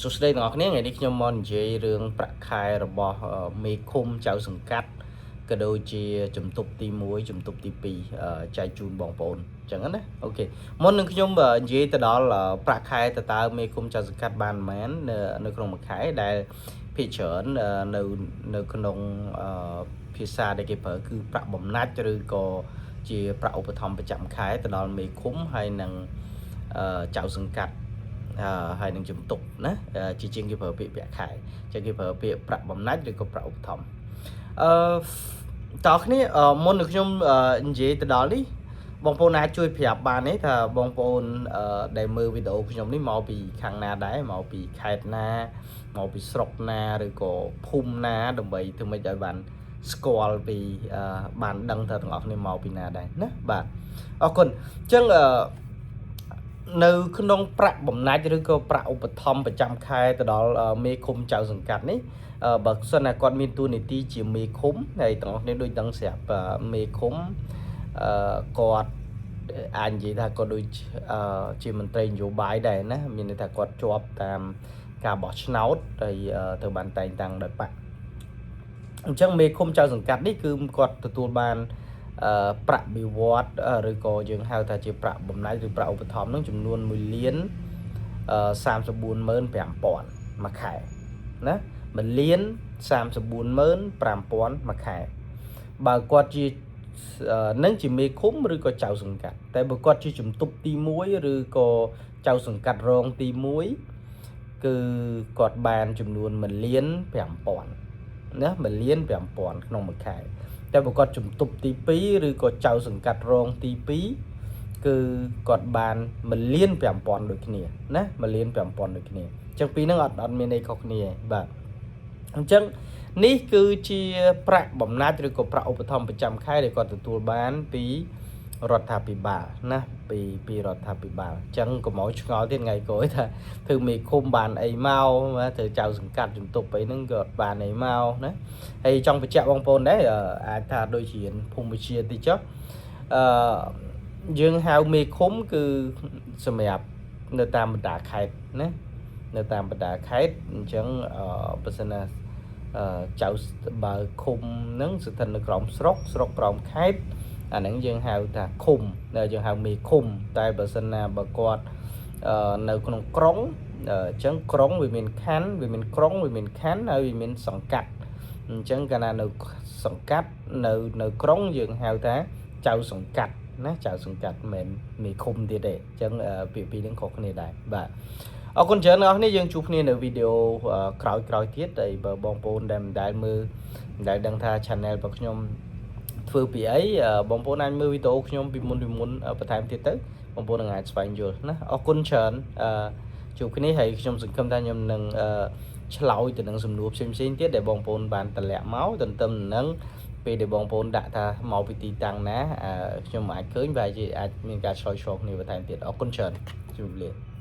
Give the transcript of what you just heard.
សួស្តីទាំងអស់គ្នាថ្ងៃនេះខ្ញុំមកនិយាយរឿងប្រាក់ខែរបស់មេឃុំចៅសង្កាត់ក៏ដូចជាជំទប់ទី1ជំទប់ទី2ចែកជូនបងប្អូនអញ្ចឹងណាOK មុននឹងខ្ញុំនិយាយទៅដល់ប្រាក់ខែតើតើមេឃុំចៅសង្កាត់បានប៉ុន្មាននៅក្នុងមួយខែដែលភាគច្រើននៅក្នុងភាសាដែលគេប្រើគឺប្រាក់បំណាច់ឬក៏ជាប្រាក់ឧបត្ថម្ភប្រចាំខែទៅដល់មេឃុំហើយនឹងចៅសង្កាត់ ហើយនឹងជំទប់ណាជាជាងគេប្រើពាក្យប្រាក់ខែចឹងគេប្រើពាក្យប្រាក់បំណាច់ឬក៏ប្រាក់ឧបត្ថម្ភអឺតើគ្នាមុននឹងខ្ញុំនិយាយទៅដល់នេះបងប្អូនអាចជួយប្រាប់បានទេថាបងប្អូនដែលមើលវីដេអូខ្ញុំនេះមកពីខាងណាដែរមកពីខេត្តណាមកពីស្រុកណាឬក៏ភូមិណាដើម្បីធ្វើម៉េចឲ្យបានស្គាល់ពីបានដឹងថាទាំងអស់គ្នាមកពីណាដែរណាបាទអរគុណអញ្ចឹងអឺ នៅក្នុងប្រាក់បំណាច់ឬក៏ប្រាក់ឧបត្ថម្ភប្រចាំខែទៅដល់មេឃុំចៅសង្កាត់នេះបើសិនណាគាត់មានតួនាទីជាមេឃុំហើយទាំងអស់គ្នាដូចដឹងស្រាប់មេឃុំគាត់អាចនិយាយថាគាត់ដូចជាមន្ត្រីនយោបាយដែរណាមានន័យថាគាត់ជាប់តាមការបោះឆ្នោតហើយត្រូវបានតែងតាំងដោយបក្សអញ្ចឹងមេឃុំចៅសង្កាត់នេះគឺគាត់ទទួលបាន ប្រាក់បៀវត្សឬក៏យើងហៅថាជាប្រាក់បំណាច់ឬប្រាក់ឧបត្ថម្ភនឹងចំនួន1លាន345,000មួយខែណា1លាន345,000មួយខែបើគាត់ជានឹងជាមេឃុំឬក៏ចៅសង្កាត់តែបើគាត់ជាជំទប់ទី1ឬក៏ចៅសង្កាត់រងទី1គឺគាត់បានចំនួន1លាន5000ណា1លាន5000ក្នុងមួយខែ តែបើគាត់ជំទប់ទី2ឬក៏ចៅសង្កាត់រងទី2គឺគាត់បាន1លាន5000ដូចគ្នាណា1លាន5000ដូចគ្នាអញ្ចឹងពីរហ្នឹងអត់មានអីខុសគ្នាទេបាទអញ្ចឹងនេះគឺជាប្រាក់បំណាច់ឬក៏ប្រាក់ឧបត្ថម្ភប្រចាំខែដែលគាត់ទទួលបានពីរដ្ឋាភិបាលណាពីរដ្ឋាភិបាលអញ្ចឹងកុំឲ្យឆ្ងល់ទៀតថ្ងៃក្រោយថាធ្វើមេឃុំបានអីមកធ្វើចៅសង្កាត់ជំទប់អីហ្នឹងក៏បានអីមកណា ហើយចង់បញ្ជាក់បងប្អូនដែរអាចថាដូចជាភូមិវិទ្យាតិចចុះអឺយើងហៅមេឃុំគឺសម្រាប់នៅតាមបណ្ដាខេត្តណានៅតាមបណ្ដាខេត្តអញ្ចឹងអឺបើសិនណាអឺចៅបើឃុំហ្នឹងស្ថិតនៅក្រោមស្រុកស្រុកក្រោមខេត្តអាហ្នឹងយើងហៅថាឃុំដែលយើងហៅមេឃុំតែបើសិនណាបើគាត់នៅក្នុងក្រុងអញ្ចឹងក្រុងវាមានខណ្ឌវាមានក្រុងវាមានខណ្ឌហើយវាមានសង្កាត់ អញ្ចឹងកាលណានៅសង្កាត់នៅក្រុងយើងហៅថាចៅសង្កាត់ណាចៅសង្កាត់មិនមែនមេឃុំទៀតទេអញ្ចឹងពាក្យពីរហ្នឹងខុសគ្នាដែរបាទអរគុណច្រើនអ្នកនរគ្នាយើងជួបគ្នានៅវីដេអូក្រោយក្រោយទៀតហើយបើបងប្អូនដែលមិនដែលមើលមិនដែលដឹងថា channel របស់ខ្ញុំធ្វើពីអីបងប្អូនអាចមើលវីដេអូខ្ញុំពីមុនពីមុនបន្ថែមទៀតទៅបងប្អូននឹងអាចស្វែងយល់ណាអរគុណច្រើនជួបគ្នាហើយខ្ញុំសង្ឃឹមថាខ្ញុំនឹងឆ្លើយទៅនឹងសំណួរផ្សេងផ្សេងទៀតដែលបងប្អូនបានតម្លាក់មកទន្ទឹមនឹងពេលដែលបងប្អូនដាក់ថាមកពីទីតាំងណាខ្ញុំអាចឃើញvàជាអាចមានការឆ្លើយឆ្លងគ្នាបន្ថែមទៀតអរគុណច្រើនជម្រាបលា។